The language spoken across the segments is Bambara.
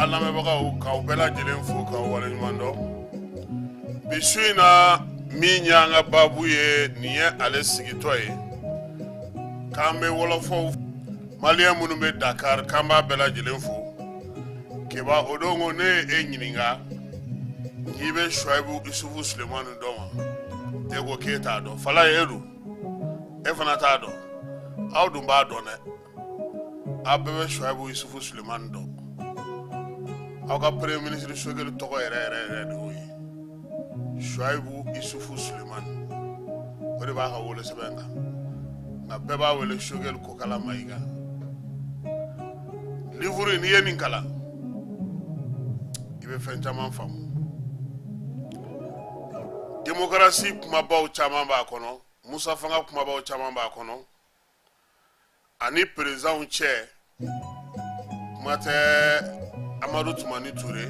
An lamɛnbagaw, k'aw bɛɛ lajɛlen fo k'aw waleɲuman dɔn. Bi su in na, min y'an ka baabu ye, nin ye ale sigitɔ ye k'an bɛ wɔlɔfɔw, maliyɛn minnu bɛ Dakar, k'an b'a bɛɛ lajɛlen fo. Keba, o don ko ne ye e ɲininka k'i bɛ Suwayibu Isufu Sulemani dɔn wa, e ko k'e t'a dɔn. Falaye, e dun, e fana t'a dɔn. Aw dun b'a dɔn dɛ, aw bɛɛ bɛ Suwayibu Isufu Sulemani dɔn. Aw ka premier ministre Sogɛli tɔgɔ yɛrɛ yɛrɛ yɛrɛ de y'o ye, Suwayibu Isufu Sulemani. O de b'a ka wolosɛbɛn kan, nka bɛɛ b'a wele Sogɛli Kokala Mayiga. Livre, n'i ye nin kalan, i bɛ fɛn caman faamu. Démocratie kumabaw caman b'a kɔnɔ, Musa Fanga kumabaw caman b'a kɔnɔ, ani perezanw cɛ kuma tɛ, Amadu Tumani Ture,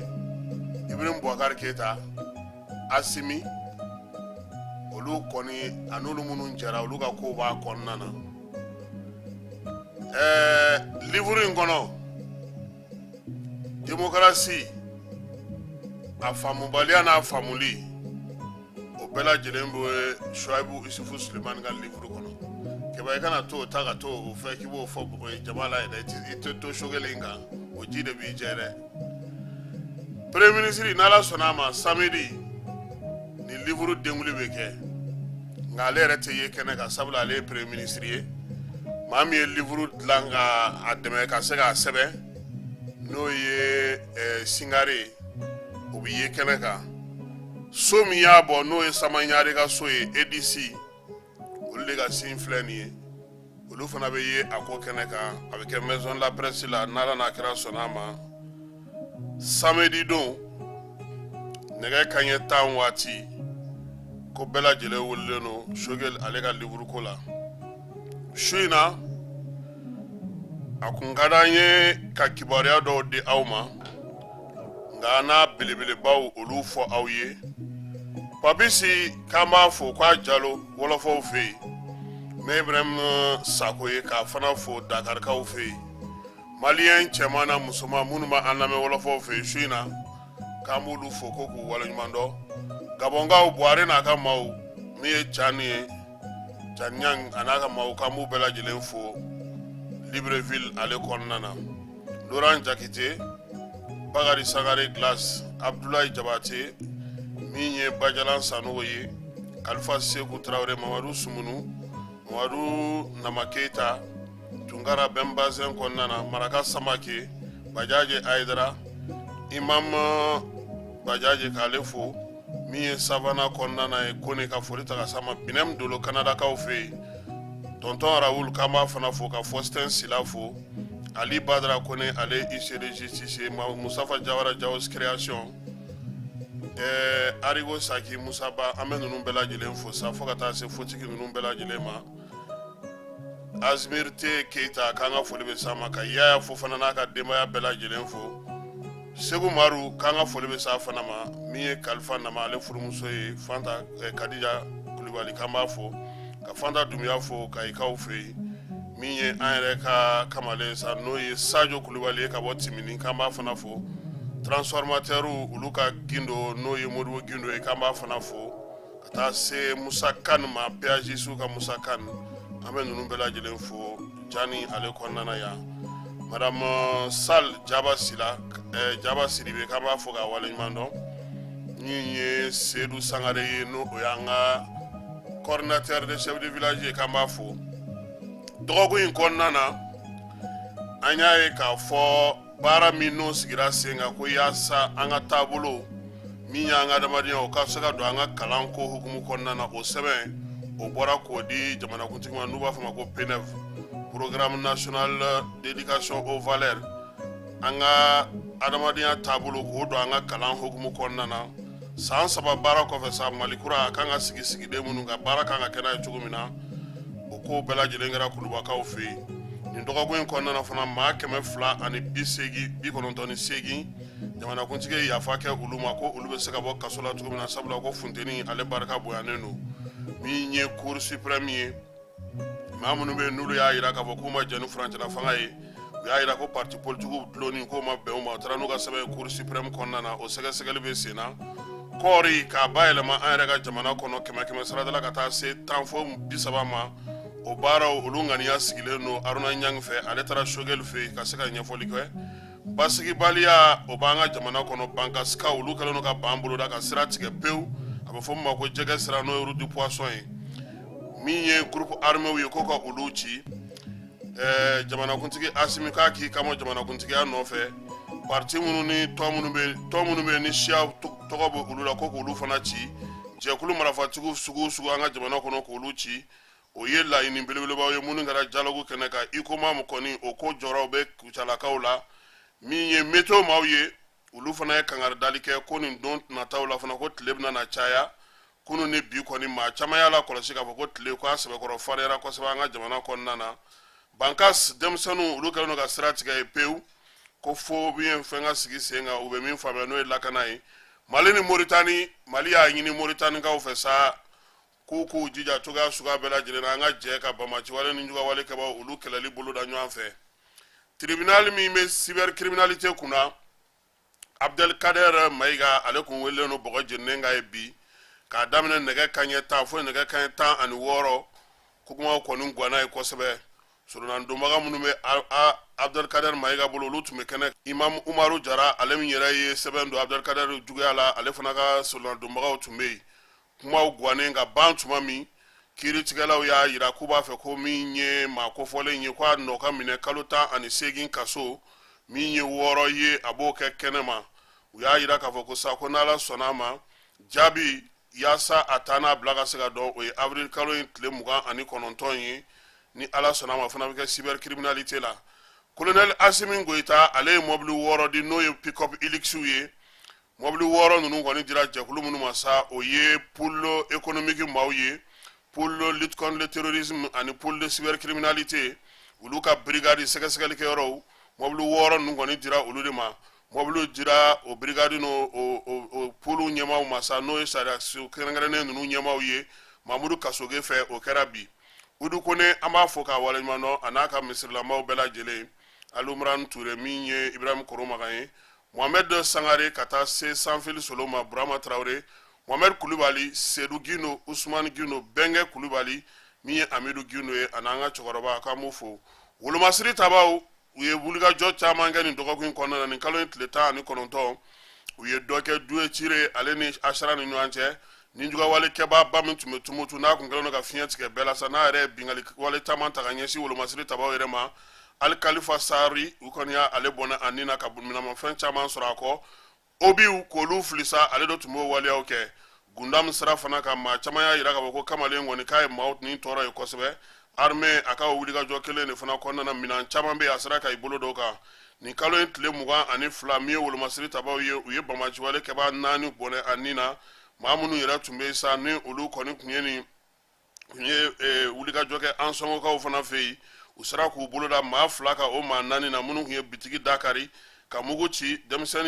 Ibrahim Boubacar Keita, Asimi, olu kɔni a n'olu minnu jɛra, olu ka kow b'a kɔnɔna na. Livre in kɔnɔ, démocratie a faamubaliya n'a faamuli, o bɛɛ lajɛlen bɛ Suwayibu Isufu Sulemani ka livre kɔnɔ. Keba, i kana to o ta ka to o fɛ k'i b'o fɔ jama la yɛrɛ, i tɛ to Sogɛli in kan, o ji de b'i jɛ dɛ. Premier ministre, n'Ala sɔnna a ma, samedi ni livre denkuli bɛ kɛ, nka ale yɛrɛ tɛ ye kɛnɛ kan, sabula ale ye premier ministre ye. Maa min ye livre dilan ka a dɛmɛ ka se k'a sɛbɛn, n'o ye Singare ye, o bɛ ye kɛnɛ kan. So min y'a bɔ, n'o ye Sama Ɲare ka so ye, EDC, olu de ka sin filɛ nin ye, olu fana bɛ ye a ko kɛnɛ kan. A bɛ kɛ Maison de la Presse la, n'Ala n'a kira sɔnna a ma, samedi don, nɛgɛ kanɲɛ 10 waati. Ko bɛɛ lajɛlen welelen don Sogɛli ale ka livre ko la. Su in na, a kun ka d'an ye ka kibaruya dɔw di aw ma, nka an n'a belebelebaw olu fɔ aw ye. Papisi, k'an b'a fo k'a jalo wɔlɔfɔw fɛ yen. N bɛ Ibrahim Sako ye, k'a fana fo Dakarikaw fɛ yen. Maliyɛn cɛman na musoman minnu b'an lamɛn wɔlɔfɔw fɛ yen su in na, k'an b'olu fo ko k'u waleɲuman dɔn. Gabɔnkaw, Buware n'a ka maaw, min ye Cani ye, Cani a n'a ka maaw, k'an b'u bɛɛ lajɛlen fo Libreville ale kɔnɔna na. Laurent Jakite, Bakari Sangare Glace, Abdoulaye Jabate, min ye Bajalan Sanogo ye, Kalifa Seku Tarawele, Mamadu Sumunu, Mamadu Nama Keita, Tunkara Bɛnbazɛn kɔnɔna na, Maraka Samake, Bajaje Ayidara, Imam Bajaje, k'ale fo. Min ye Savana kɔnɔna na ye, Kone, ka foli ta ka s'a ma. Binɛm Dolo, Kanadakaw fɛ yen, tonton Raoul, k'an b'a fana fo, ka Faustin Sila fo, Ali Badara Kone, ale huissier de justice ye, Mustafa Jawara, Jaos Création, Arigo Saki, Musaba, an bɛ ninnu bɛɛ lajɛlen fo sa, fo ka taa se fotigi ninnu bɛɛ lajɛlen ma. Azmir T Keita, k'an ka foli bɛ s'a ma, ka Yaya Fofana n'a ka denbaya bɛɛ lajɛlen fo. Segu Maru, k'an ka foli bɛ s'a fana ma. Min ye Kalifa Nama, ale furumuso ye Fanta Kadija Kulubali, k'an b'a fo, ka Fanta Dunbiya fo Kayikaw fɛ yen. Min ye an yɛrɛ ka kamalen sa, n'o ye Sajo Kulubali ye ka bɔ Timini, k'an b'a fana fo. Transformateur olu ka Gindo, n'o ye Modibo Gindo ye, k'an b'a fana fo, ka taa se Musa Kan ma, PAGS ka Musa Kan, an bɛ ninnu bɛɛ lajɛlen fo Jani ale kɔnɔna na yan. Madame Sal Jaba Sila, Jaba Sidibe, k'an b'a fo k'a waleɲuman dɔn. Min ye Sedu Sangare ye, n'o o y'an ka coordinateur de chef de village ye, k'an b'a fo. Dɔgɔkun in kɔnɔna na, an y'a ye k'a fɔ baara min n'o sigira sen kan ko yaasa an ka taabolo min y'an ka adamadenya, o ka se ka don an ka kalanko hukumu kɔnɔna na, o sɛbɛn o bɔra k'o di jamanakuntigi ma, n'u b'a fɔ ma ko PNEV, Programme national d'éducation aux valeurs. An ka adamadenya taabolo, k'o don an ka kalan hukumu kɔnɔna na. San 3 baara kɔfɛ sa, Mali kura a kan ka sigi sigiden minnu ka baara kan ka kɛ n'a ye cogo min na, o ko bɛɛ lajɛlen kɛra Kulubakaw fɛ yen nin dɔgɔkun in kɔnɔna na fana. Maa 298, jamanakuntigi ye yafa kɛ olu ma ko olu bɛ se ka bɔ kaso la cogo min na, sabula ko funteni ale barika bonyanen don. Min ye Cour suprême ye, maa minnu bɛ yen n'olu y'a jira k'a fɔ k'u ma jɛn ni furancɛla fanga ye, u U y'a jira ko parti politikiw dulonni k'o ma bɛn u ma, u taara n'u ka sɛbɛn ye Cour suprême kɔnɔna na, o sɛgɛsɛgɛli bɛ sen na. Kɔɔri k'a bayɛlɛma an yɛrɛ ka jamana kɔnɔ kɛmɛ kɛmɛ sarada la ka taa se 10 fo 30 ma, o baaraw olu ŋaniya sigilen don Aruna Ɲang fɛ. Ale taara Choguel fɛ yen ka se ka ɲɛfɔli kɛ. Basigibaliya o b'an ka jamana kɔnɔ, Bankasikaw olu kɛlen don ka ban boloda ka sira tigɛ pewu, a bɛ fɔ min ma ko jɛgɛ sira, n'o ye route du poisson ye. Min ye groupe arméw ye, ko ka olu ci. Jamanakuntigi Asimi k'a k'i kamɔ jamanakuntigiya nɔfɛ, parti minnu ni tɔn minnu bɛ ni siya tɔgɔ bɛ olu la, ko k'olu fana ci. Jɛkulu marafatigiw sugu o sugu an ka jamana kɔnɔ, k'olu ci, o ye laɲini belebelebaw ye minnu kɛra dialogue kɛnɛ kan. Huicoma kɔni, o ko jɔyɔrɔw bɛ Kucalakaw la. Min ye météo maaw ye, olu fana ye kangaridali kɛ ko nin don nataw la fana, ko tile bɛna na caya. Kunun ni bi kɔni, maa caman y'a la kɔlɔsi k'a fɔ ko tile ko a sɛbɛkɔrɔ fariyara kosɛbɛ an ka jamana kɔnɔna na. Bankas denmisɛnninw, olu kɛlen don ka sira tigɛ ye pewu, ko fo min fɛn ka sigi sen kan, u bɛ min faamuya, n'o ye lakana ye. Mali ni Moritani, Mali y'a ɲini Moritanikaw fɛ sa k'u jija cogoya suguya bɛɛ lajɛlen na, an ka jɛ ka bamaciwale ni jugawale kɛbaw, olu kɛlɛli bolo da ɲɔgɔn fɛ. Tribunal min bɛ cybercriminalité kunna, Abdelkader Mayiga, ale kun welelen don bɔgɔ jeninen ka ye bi k'a daminɛ nɛgɛ kanɲɛ 10 fo nɛgɛ kanɲɛ 16. Ko kumaw kɔni ganna ye kosɛbɛ. Soronadonbaga minnu bɛ Abdelkader Mayiga bolo, olu tun bɛ kɛnɛ. Imam Umaru Jara, ale min yɛrɛ ye sɛbɛn don Abdelkader juguya la, ale fana ka soronadonbagaw tun bɛ yen. Kumaw gannen ka ban tuma min, kiiritigɛlaw y'a jira k'u b'a fɛ ko min ye maa kofɔlen ye, ko a nɔ ka minɛ kalo 18 kaso, min ye 6 ye, a b'o kɛ kɛnɛ ma. U y'a jira k'a fɔ ko sa, ko n'Ala sɔnna a ma, jaabi yaasa a taa n'a bila ka se ka dɔn, o ye avril kalo in tile 29 ye, ni Ala sɔnna a ma. Fana bɛ kɛ cybercriminalité la. Colonel Asimi Goyita, ale ye mɔbili 6 di, n'o ye pick-up Hiluxw ye. Mɔbili 6 ninnu kɔni dira jɛkulu minnu ma sa, o ye pôle économique maaw ye, pôle lutte contre le terrorisme ani pôle de cybercriminalité, olu ka brigade sɛgɛsɛgɛlikɛyɔrɔw. Mɔbili 6 ninnu kɔni dira olu de ma. Mɔbiliw dira o brigade n'o o pôle ɲɛmaaw ma sa, n'o ye sariya kɛrɛnkɛrɛnnen ninnu ɲɛmaaw ye, Mamudu Kasoge fɛ. O kɛra bi. Udu Kone, an b'a fɔ k'a waleɲuman dɔn, a n'a ka misirilamaw bɛɛ lajɛlen, Alumran Ture, min ye Ibrahim Koromagan ye, Mohamed Sangare, ka taa se Sanfili Solo ma, Burama Traore, Mohamed Kulubali, Sedu Gindo, Usman Gindo, Bɛnkɛ Kulubali, min ye Amidu Gindo ye, a n'an ka cɛkɔrɔba, k'an b'u fo. Wolomasiri tabaw, u ye wulikajɔ caman kɛ nin dɔgɔkun in kɔnɔna na. Nin kalo in tile 19, u ye dɔ kɛ Duwecire ale ni Asara ni ɲɔgɔn cɛ. Ni jugawale kɛbaaba min tun bɛ Tumutu, n'a kun kɛlen don ka fiɲɛ tigɛ bɛɛ la sa, n'a yɛrɛ ye bingali wale caman ta ka ɲɛsin wolomasiri tabaw yɛrɛ ma, Alikalifa Sari, u kɔni y'ale bɔnɛ a ni na ka minɛmafɛn caman sɔrɔ a kɔ, obiw k'olu fili sa, ale de tun b'o waleyaw kɛ. Gundam sira fana ka, maa caman y'a jira k'a fɔ ko kamalen kɔni k'a ye maaw ni tɔɔrɔ ye kosɛbɛ. Armée a ka wulikajɔ kelen de fana kɔnɔna na, minɛn caman bɛ yen, a sera ka i bolo dɔw kan. Nin kalo in tile 22, min ye wolomasiri tabaw ye, u ye bamaciwale kɛbaa naani bɔnɛ a ni na. Maa minnu yɛrɛ tun bɛ yen sa, ni olu kɔni tun ye nin tun ye wulikajɔ kɛ an sɔngɔkaw fana fɛ yen, u sera k'u bolo da maa fila kan o maa naani na, minnu tun ye bitigi dakari ka mugu ci denmisɛnnin.